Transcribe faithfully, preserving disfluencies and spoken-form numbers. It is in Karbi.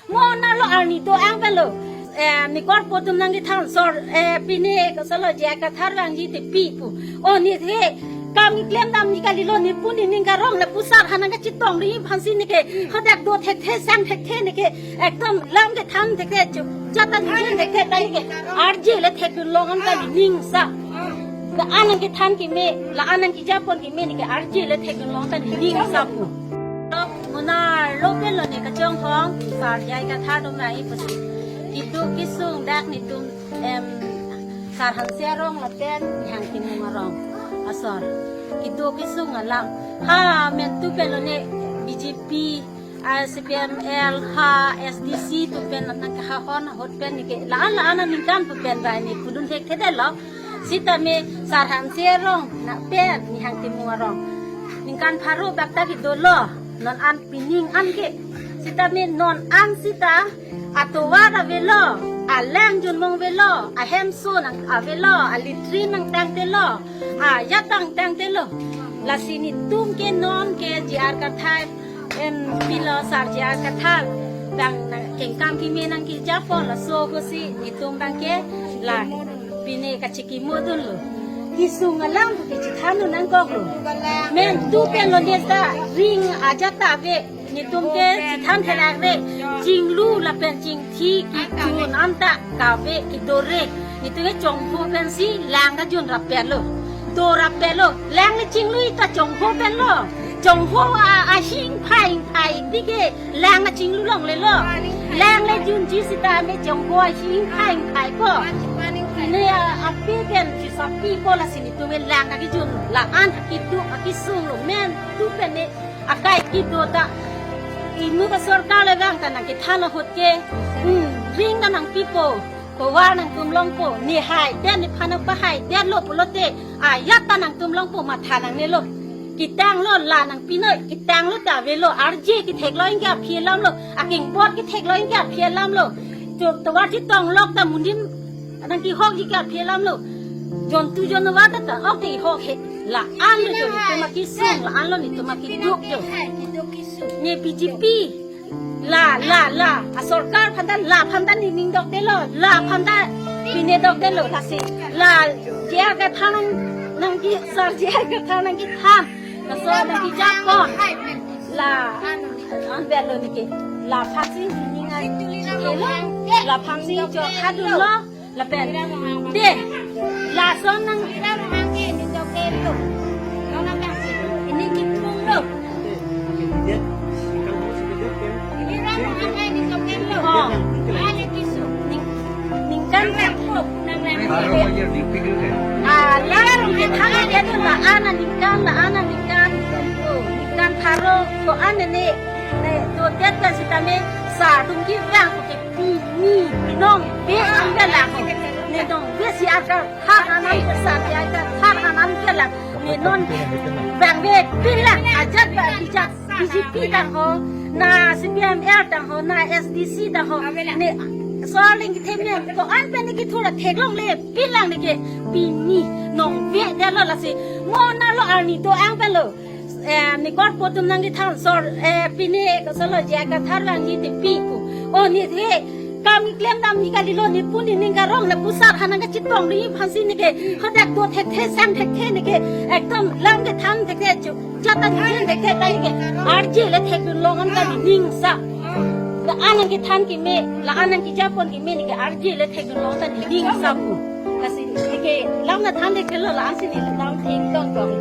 Mo nalo arni do-ang pen lo. Eh, ne korpo atum nangkethan sor, eh, pine kosolo J I Kathar vangji te pi pu. O ne the kam keklem damji kalilo, ne pu nening karong lapu sar aphan nangkachetong ri aphansi neke. Hadak do thekthe sang thekthe neke. Ekdom lam kethan thekthe chu. Jata ni thekthe ta neke. Arje le thekdun long an ta nening sa. La-an nangkethan keme, la-an nangkejapon keme neke arje le thekdun long ta nening sa pu. Lo, mo nalo pen lo ne kachonghong, sar J I Kathar atum ra-i pusi. Keduk kesung dak netum, em, sar Hanse arong lapen Nihang Timung arong asor. Keduk kesung alam. Ha, mentu pen lo ne B J P, ah, C P M L, ha, S D C atum pen nangkahahon ahut pen neke. La-an la-an aningkan atum pen bai ne pudun thekthedetlo. Sitame sar Hanse arong na pen Nihang Timung arong. Ningkan pharo bak ta kedolo. Non an pining an ke. Sitame non an sita atovar avelo, alang junmong avelo, ahemso nang avelo, alatrine nangtangtelo, ajat nangtangtelo. Lasi netum ke non ke J R Kathar, em, pilo sar J R Kathar. Bang nangkengkam keme nangkejapon laso kosi netum bang ke la pine kachekimodunlo. Kesung alam kechethan nangkoklo. Mentu pen lo ne ta ring ajat ta ave. Netum ke chethan therak re. Chinglu lapen chingthi kejun an ta kave kedo re. Netum ke chongpho pensi lang kajun rapetlo. Do rapetlo. Lang le chinglu ta chongpho pen lo. Chongpho a, ahing phai phai dike. Lang kachinglu longlelo. Lang le junji sitame chongpho ahing phai phai ko. Ne a, api pen chisapi ko lasi netum ke lang kejun. La-an keduk akesung lo mentu pen ne akai kedo ta. Inut asorkar le vang ta nangkethan ahut ke. Hmm, ring ta nangpipo. Tovar nangtum longpo. Ne haidet nephan nangpahaidetlo pulote. Ajat ta nangtum longpo matha nangnelo. Ketanglo la nangpinoi. Ketanglo ta avelo. Arje ketheklo anke aphi alamlo. Akengbot ketheklo anke aphi alamlo. To-, tovar chetong lok ta mundim nangkehokji ke aphi alamlo. Jontu jonwar ta ta ok te hok he. La-an lo jo netum akesung, la-an lo netum akeduk jo. Ne B J P. La, la, la. Asorkar aphan ta, la aphan ta nening dokdetlo. La aphan ta pine dokdetlo. Lasi. La J I Kathar nang, nangke sar J I Kathar nangkethan. Laso nangkejapon. La. An vet lo neke. La aphansi nening ai. Lo. La aphansi chokha dunlo. Lapen. De. Lason nang. Ini kipung lo. Oh. Ning-, ningkan. Ah, la, ningkan. Thang aja tu la-an aningkan, la-an aningkan. Oh, ningkan pharo ko-an ne. Ne, dodet ta sitame sar atum kevang ko ke pini, nongve an kelang. Ne nongve J I Kathar an an ke sar J I Kathar an an kelang. Ne non vangve pinlang ajat ba bijak B J P tang ho, na C P M L tang ho, na S D C tang ho. Ne soling kethe me ko-an pen ne kethur theklongle pinlang neke pini nongvedetlo lasi. Mo nalo arni do-ang pen lo. Eh, ne korpo atum nangkethan sor, eh, pine kosolo J I Kathar vangji te pi pu. O ne the kam keklem damji kalilo, ne pu nening karong lapu sar aphan nangkachetong ri aphansi neke. Hadak do thekthe sang thekthe neke. Ekdom lam kethan thekthe chu. Jata ni thekthe ta neke. Arje le thekdun long an ta nening sa. La-an nangkethan keme, la-an nangkejapon keme neke arje le thekdun long ta nening sa pu. Lasi neke lam nangthan thekthe lo, la-ansi ne lam thengtong tong.